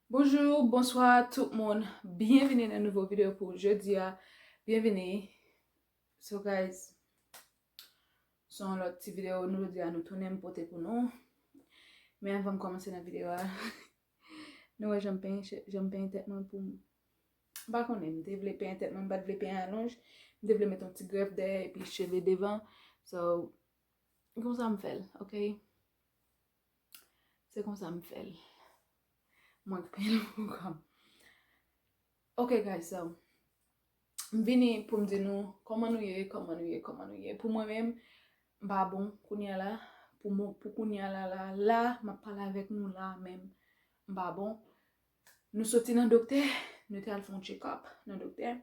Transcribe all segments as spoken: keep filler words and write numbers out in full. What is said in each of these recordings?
Bonjou, bonswa tout moun. Byenvini nan nouvo videyo pou jodi a. Byenvini. So guys, se yon lòt ti videyo nou jodi a nou tounen m pote pou nou. Men anvan m kòmanse nan videyo a, nou wè jan m penyen, jan m penyen tèt mwen pou m, m pa konnen, m te vle penyen tèt mwen, m pa t vle penyen alonj, m te vle met yon ti grèf dèyè epi cheve devan. So, konsa m fè l, ok? Se konsa m fè l. Mwen k penyen l pou kò m. Ok, guys, so, m vini pou m di nou kòman nou ye, kòman nou ye, kòman nou ye. Pou mwen menm, m pa bon kounye a la. Pou mwen, pou kounye a la, la, la, m ap pale avèk nou la menm, m pa bon. Nou soti nan doktè, nou te al fè yon check-up nan doktè.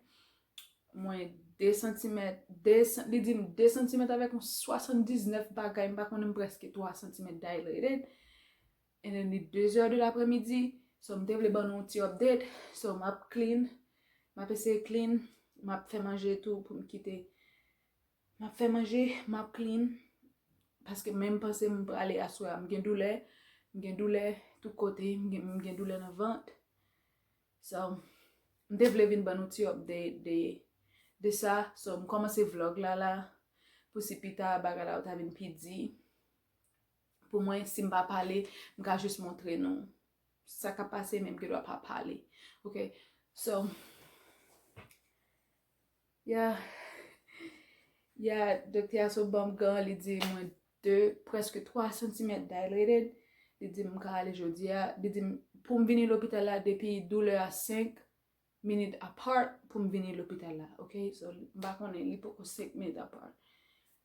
Mwen de santimèt, de san-, li di m de santimèt avèk yon swasanndiznèf bagay, m pa konnen, m prèske twa santimèt dilated. And then li de zè de lapremidi, so m te vle ban nou yon ti update. So m ap clean, m ap eseye clean, m ap fè manje tou pou m kite. M ap fè manje, m ap clean, paske menm panse m prale aswè a, m gen doulè, m gen doulè tout kote, m gen, m gen doulè nan vant. So, m te vle vin ban nou ti update de, de sa. So, m kòmanse vlog la la, pou si pita bagay la yo ta vin pi di. Pou mwen, si m pa pale, m ka jis montre nou sa k ap pase, men m gen dwa pa pale. Ok? So, yeah, yeah, doktè a sot ban m gan, li di mwen de, prèske twa santimèt dilated. Li di m ka ale jodi a. Li di m pou m vini lopital la depi doulè a senk minit apart pou m vini lopital la, ok? So, m pa konnen, li poko senk minit apart.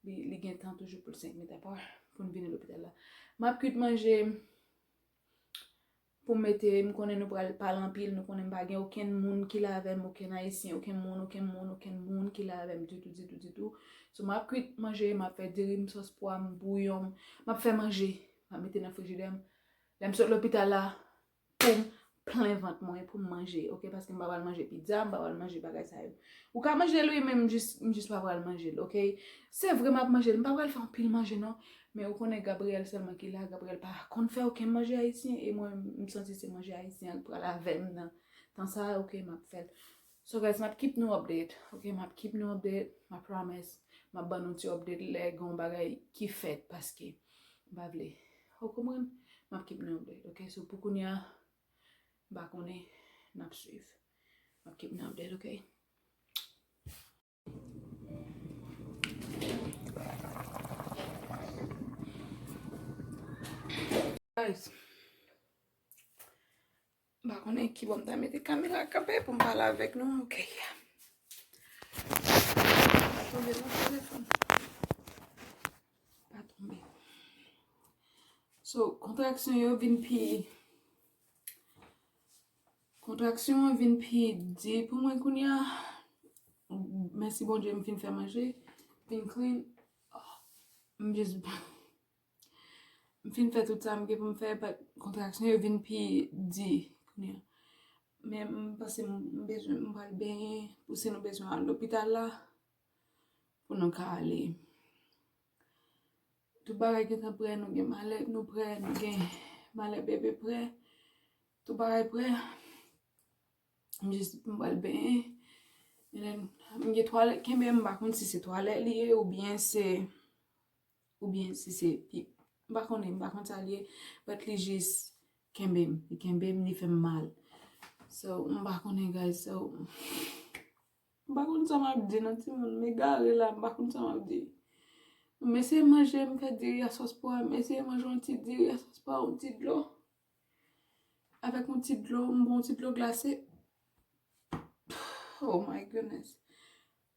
Li, li gen tan toujou pou l senk minit apart pou m vini lopital la. M ap kwit manje pou m mete, m konnen nou pral pale anpil, nou konnen m pa gen okenn moun ki la avè m, okenn ayisyen, okenn moun, okenn moun, okenn moun ki la avè m ditou, ditou, ditou. So, m ap kwit manje, m ap fè diri m, sòs pwa m, bouyon m, m ap fè manje, m ap mete nan frijidè m. Lè m sot lopital la, pou m plen vant mwen, pou m manje, ok? Paske m pa pral manje pizza, m pa pral manje bagay sa yo. Ou ka manje l wi, men m jis, m jis pa pral manje l, ok? Se vre m ap manje l, m pa pral fè anpil manje non, men ou konnen Gabriel sèlman ki la, Gabriel pa konn fè okenn manje ayisyen, e mwen, m santi se manje ayisyen an k pral avè m nan tan sa, ok, m ap fè l. So guys, m ap keep nou update, ok? M ap keep nou update, m ap promise, m ap ban nou ti update lè gen yon bagay ki fèt, paske m pa vle. Ou konprann? M ap keep nou update, ok? So pou kounye a, m pa konnen, n ap swiv. M ap keep nou update, ok? Guys, m pa konnen ki bò m ta mete kamera kanpe pou m pale avèk nou, ok? Pa tonbe nan telefòn. Pa tonbe. So, kontraksyon yo vin pi, kontraksyon an vin pi di pou mwen kounye a. Mèsi Bondye, m fin fè manje, fin clean. M jis, m fin fè tout sa m gen pou m fè, but kontraksyon yo vin pi di kounye a. Men m panse m, m bezwen, m pral benyen pou si nou bezwen al lopital la, pou nou ka ale. Tout bagay gentan prè, nou gen malèt nou prè, nou gen malèt bebe prè. Tout bagay prè. M jis, m pral benyen. E lè m, m gen twalèt kenbe m, m pa konn si se twalèt li ye oubyen se, oubyen si se pi, m pa konnen, m pa konn sa li ye, but li jis kenbe m, li kenbe m, li fè m mal. So, m pa konnen, guys, so, m pa konn sa m ap di non timoun, m egare la, m pa konn sa m ap di. M eseye manje, m fè diri a sòs pwa, m eseye manje yon ti diri a sòs pwa, yon ti dlo. Avèk yon ti dlo, m bwè yon ti dlo glase. Oh my goodness.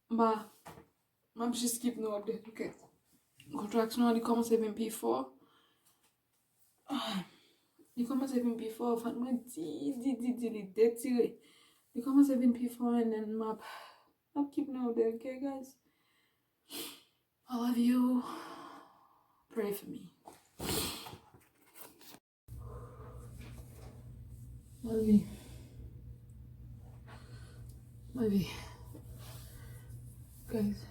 M a, m ap jis keep nou update, ok? Kontraksyon an, li kòmanse vin pi fò. Ah, li kòmanse vin pi fò, vant mwen di, di, di, di, li detire. Li kòmanse vin pi fò, and then m ap, m ap keep nou update, ok, guys? I love you. Pray for me. Malvi. Malvi. Guys.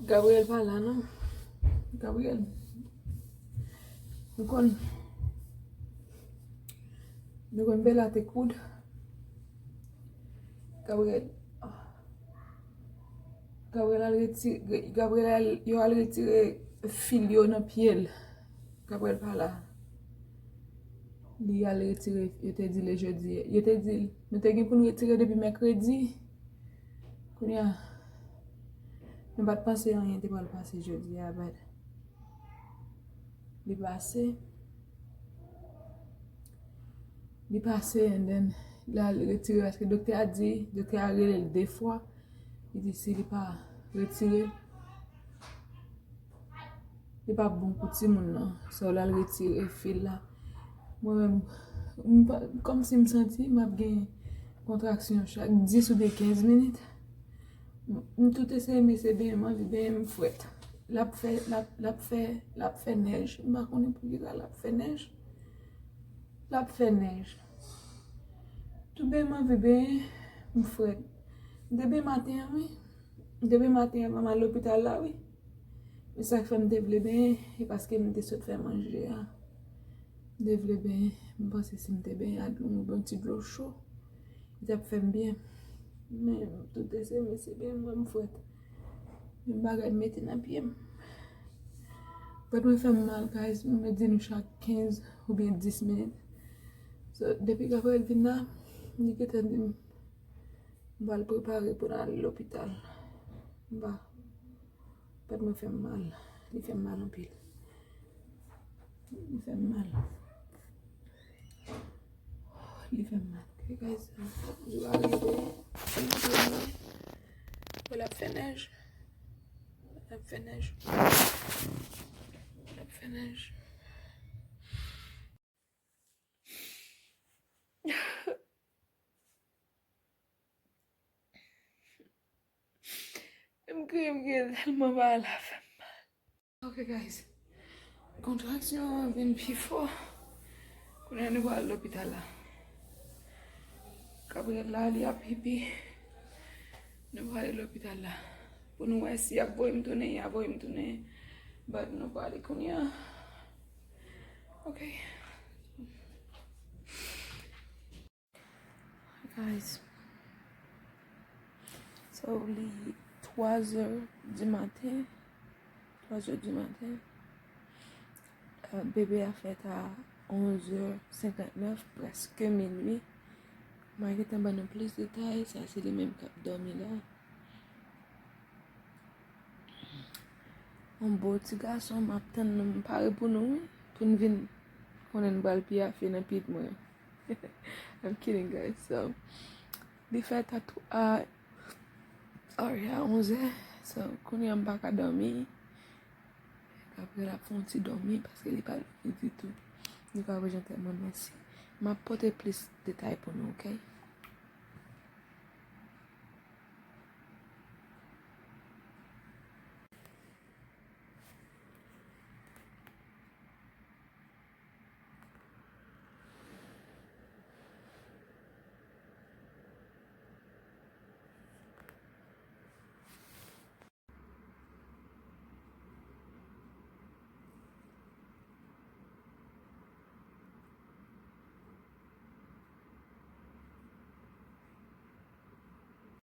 Gabriel pa la non. Gabriel. Ou konn. Nou konn Bella te koud. Gabriel, Gabriel al retire, Gabriel al, yo al retire fil yo nan pye l. Gabriel pa la. Li al retire, yo te di l jodi. Yo te di l, nou te gen pou n retire depi mèkredi. Kounye a, nou pa t panse anyen te pral pase jodi a, but li pase. Li pase, and then, l al retire, paske doktè a di, doktè a rele l de fwa. Li di si li pa retire, li p ap bon pou timoun nan. So, l al retire fil la. Mwen menm, m pa, kòmsi m santi m ap gen kontraksyon chak dis oubyen kenz minit. M, m tout eseye, men se benyen m anvi benyen m frèt. L ap fè, l ap, l ap fè, l ap fè nèj. M pa konnen poukisa l ap fè nèj. L ap fè nèj. Tout benyen m anvi benyen, m frèt. M te benyen maten an, wi. M te benyen maten an, anvan m al lopital la, wi. Men sa k fè m te vle benyen, e paske m te sot fè manje a. M te vle benyen, m panse si m te benyen ak yon bon ti dlo cho, li t ap fè m byen. Men, tout eseye, men se benyen m frèt. Men bagay mete nan pye m. Vant mwen fè m mal, guys. Mwen di nou chak kenz oubyen dis minit. So, depi Gabriel vin la, li gentan di m, m pral prepare pou n al lopital. M pa, vant mwen fè m mal. Li fè m mal anpil. Li fè m mal. Li fè m mal. Ok, guys. Jou a rive. L ap fè nèj. L ap fè nèj. L ap fè nèj. M kriye, m kriye tèlman bagay la fè m mal. Ok, guys. Kontraksyon an vin pi fò. Kounye a nou pral lopital la. Gabriel la, li ap pipi. Nou prale lopital la. Pou nou wè si y ap voye m tounen, y ap voye m tounen. But nou prale kounye a. Ok. Guys. So, li twa zè di maten. Twa zè di maten. Euh, bebe a fèt a onz è senkantnèf, prèske minui. M a gentan ban nou plis detay. Sa se li menm k ap dòmi la. Yon bo ti gason, m ap tann nou, m pare pou nou, wi. Pou n vin konnen n pral pyafe nan pit mwen. I'm kidding, guys. So, li fèt a, a, a onz è. So, kounye a m pa ka dòmi. Gabriel ap fè yon ti dòmi paske li pa dòmi ditou. Li pa bezwen tèlman mèsi. M ap pote plis detay pou nou, ok?